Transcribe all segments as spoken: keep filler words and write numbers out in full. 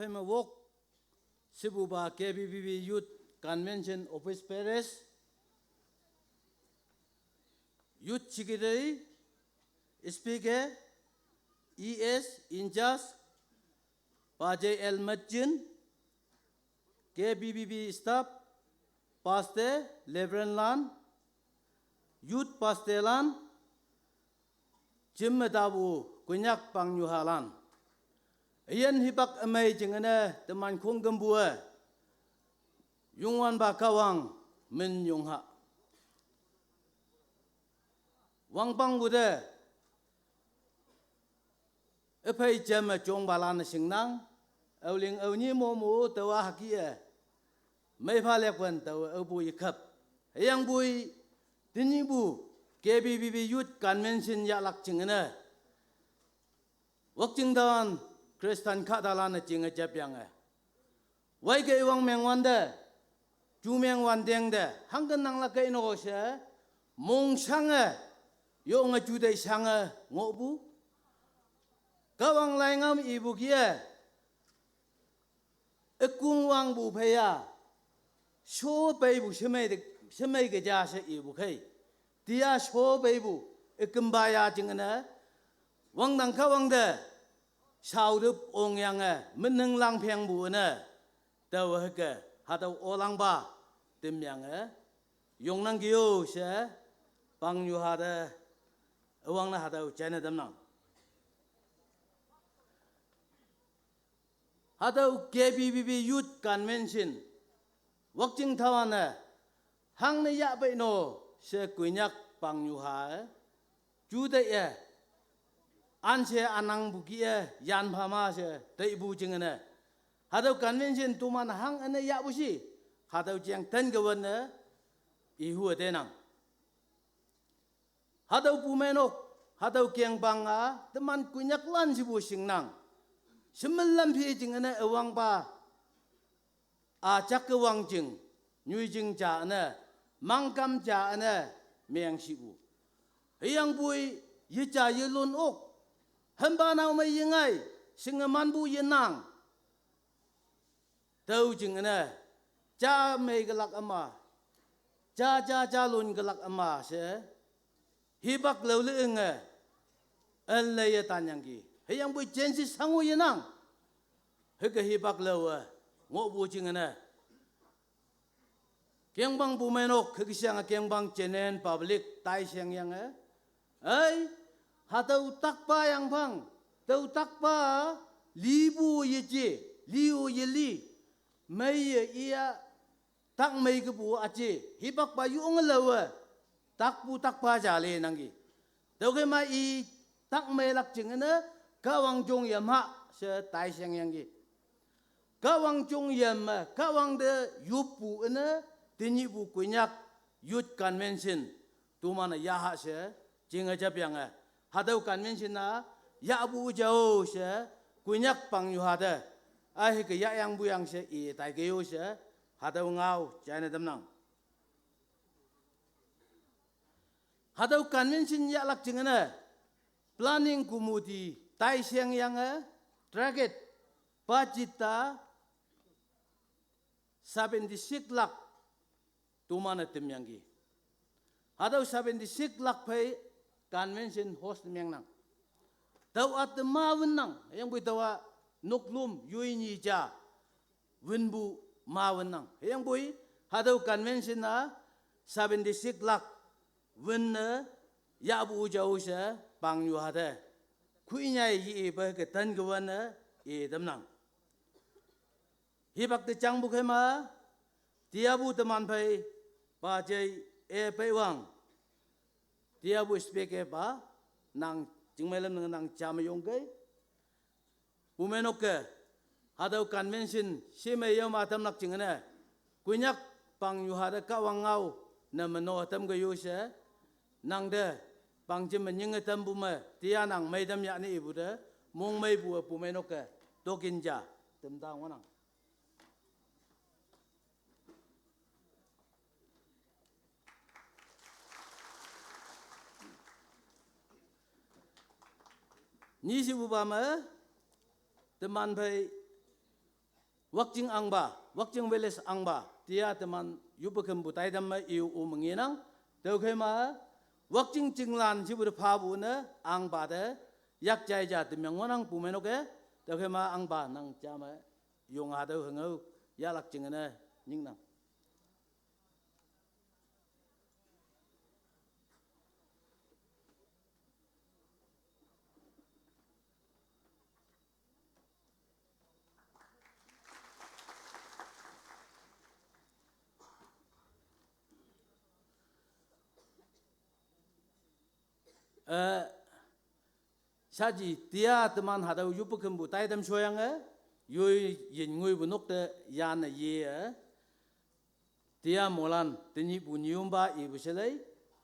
Pema wok, sibuba K B B B Youth Convention Office Bearers, Youth Secretary, Speaker, E S in charge, Pajai L Majin, K B B B staff, Pastor, Reverend lan, Youth Pastor lan, Jim metabu Kunyak Pang Nyuhalan. Ian hibak amai jingene teman kong gembue. Yungwan ba kawang men yungha. Wang pang bude. Epai jam jong balan singnang. Euling eunyi momo tewa hakie. Mei pha lekwen tewa eubu ikap. Eyang bui, tinyi bu, K B B B Youth Convention ya lak jingene. Wakjing dawan Kristan kadalan jing jep yang e. Wai ke iwang meng wan de, ju meng wan deng de, hangken nang lak ke ino se, mong sang e, yo nge ju dei sang e, ngo bu. Kawang lai ngam ibu kie, ekung wang bu peya, so pei bu semei de, semei ke ja se ibu kei. Tia so pei bu, ekemba ya jingene, wang nang kawang de, Saudep ong yang e, meneng lang peng bu ne, tau heke, hatau olang ba, tem yang e, yong nang kiu se, pang yu hate, ewang na hatau chene tem nang. Hatau K B B B Youth Convention, wakjing tawane, hang ne ya pei no, se Kunyak Pang Yu ha e, Ju dei e, an se anang bu ki e, yan pha ma se, dei bu jingene. Hatau convention tuman hang ene ya bu si, hatau jeng ten ke wan ne, ihu e tenang. Hatau pumenok, hatau keng bang a, teman Kunyak lan si bu singnang. Semelam phi jingene ewang ba, a chak ke wang jing, nyui jing ja ne, mangkam ja ne, meng si u. Heyang bui, ye ja ye lun ok. Hemba nau mei ye ngai, singeman bu ye nang. Tau jing ne, ja mei gelak ama. Ja, ja, ja lun gelak ama se. Hibak lau le enge. En le ye tan yang ki. Heyang bui jen si sangu ye nang. Heke hibak lau e. Ngo bu jing ne. Keng bang bu menok, heke siang keng bang jenen public, tai siang yang e. Ai, hatau takpa yang bang. Tau takpa, li bu ye je, li u ye li. Mei ye ia, tak mei ke bu aje, hibak ba yu nge lau e, tak bu tak ba ja le nang ki. Tau ke ma i, tak mei lak jing ene, kawang jong yam ha, se tai siang yang ki. Kawang jong yam e, kawang de yup bu ene, tinyi bu Kunyak, Youth Convention, tuman ya ha se, jing a jap yang e. Hatau convention na, ya bu jao se, Kunyak Pang Yu ha de. Ai heke ya yang bu yang se, i tai ke yo se, hatau ngau, chai ne tem nang. Hatau convention ya lak jing ene, planning committee, tai siang yang e, target, budget ta, seventy six lakh, tuman a tem yang ki. Hatau seventy six lakh pei convention host meng nang. Tau at ma wen nang, yang bui tau a nok lum, yui nyi ja, wen bu ma wen nang. Yang bui, hatau convention a seventy six lakh, wen ne, ya bu jao se, Pang Yu ha de. Kui nyai yi i ba ke tan ke wan ne, i tem nang. Hibak te chang bu kema, tia bu teman phei, pa jai e pei wang. Tia bu speak e pa, nang jingmei lem nang cham yong kei. Bu menok ke, hatau convention, si mei yau ma tem lak jing ene. Kunyak Pang Yu ha de kawang ngau, ne meno tem ke yu se. Nang de, pang jim menying tem bu me, tia nang mei tem ya ni ibu de, mong mei bu e bu menok ke, tokin ja, tem ta ngonang. Ni si bu ba me, teman phei, Wakching angba, Wakching village angba, tia teman yupekem bu taidam ma iu u menginang, teu khe ma, Wakching chinglan chibu de phabu ne, angba de, yak jai ja temyang wanang pu menoke, teu khe ma angba nang jama, yong adau hengau, yalak chingene, ningnang. Eh, saji tia teman hadau yupekem bu taidam soyang eh, yui yin ngui bu nok te yan eh ye eh. Tia molan, tenyi bu nyiumba ibu selei,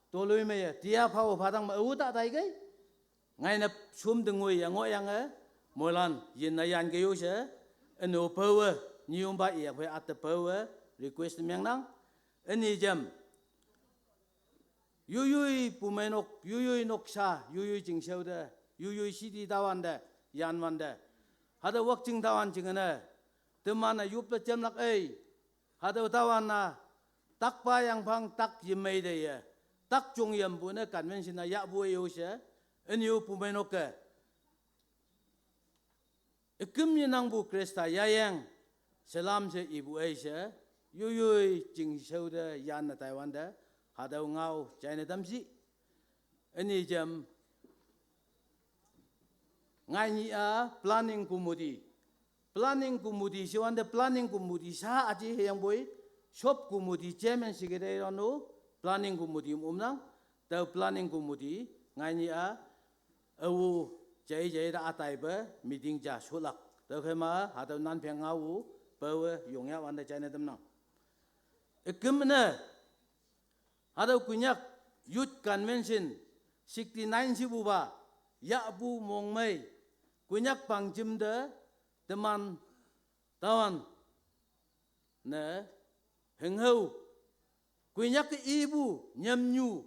tolui me ye, tia phawo phatang ma u ta tai gai. Ngai na sum dengui ya ngo yang eh, molan, yin na yan ge yo se, eno pawe, nyiumba iya pwe ate pawe, request miang nang, eni jam. Yuyui pumai nok, yuyui noksa, yuyui jingseu de, yuyui sidi tawan de, yan wan de. Hada Wakching tawan jingene, temana yup le jemlak ei, hada tawan na, takpa yang pang tak yemei de ye, tak jong yem bu ne convention na ya bu yo se, eni yu pumai nok ke. Ekem yenang bu Krista yayang, selam se ibu ei se, yuyui jingseu de yan na Taiwan de, hadau ngau China damsi, eni jam, ngai ni a planning committee, planning committee, siwan de planning committee sa aji heyang boi, shop committee chairman secretary ronu, planning committee umnang, tau planning committee, ngai ni a, Awu, jai jai da atai ba, meeting ja sulak. Tau khe ma, hadau nan phe ngawu, pawe, yong ya wan da China dem nang. Ekem ne, hadau Konyak, Youth Convention, sixty nine si bu ba, ya bu mong mei, Konyak pang jim de, teman, tawan, ne, heng hau, Konyak ke ibu, nyam nyu,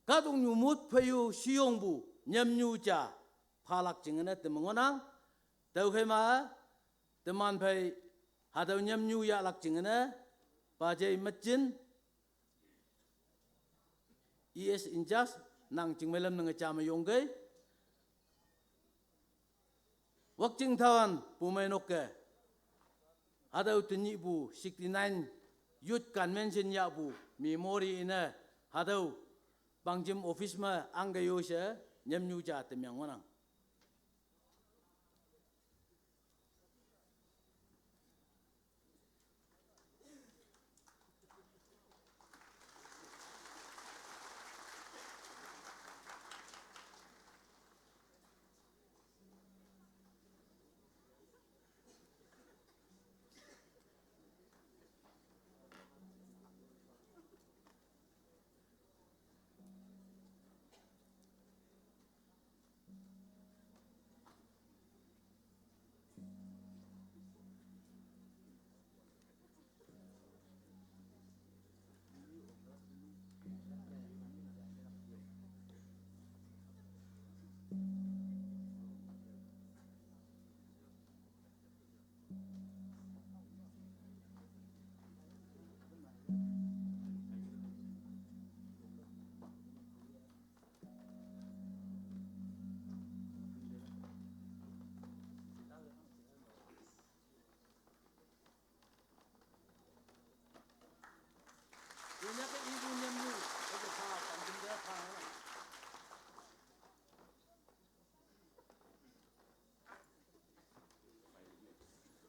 Kadung nyu mut phayu siyong bu, nyam nyu ja, phalak jingene temengonang, tau khe ma, teman phai, hadau nyam nyu ya lak jingene, pajai majin, E S in charge, nang jingmelem nang jama yong gai, Wakching tawan pumai nok ke. Hadau tenyi bu sixty nine Youth Convention ya bu memory ina hadau pangjim office ma angga yo se nyam nyu ja temyang wanang.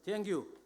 Thank you.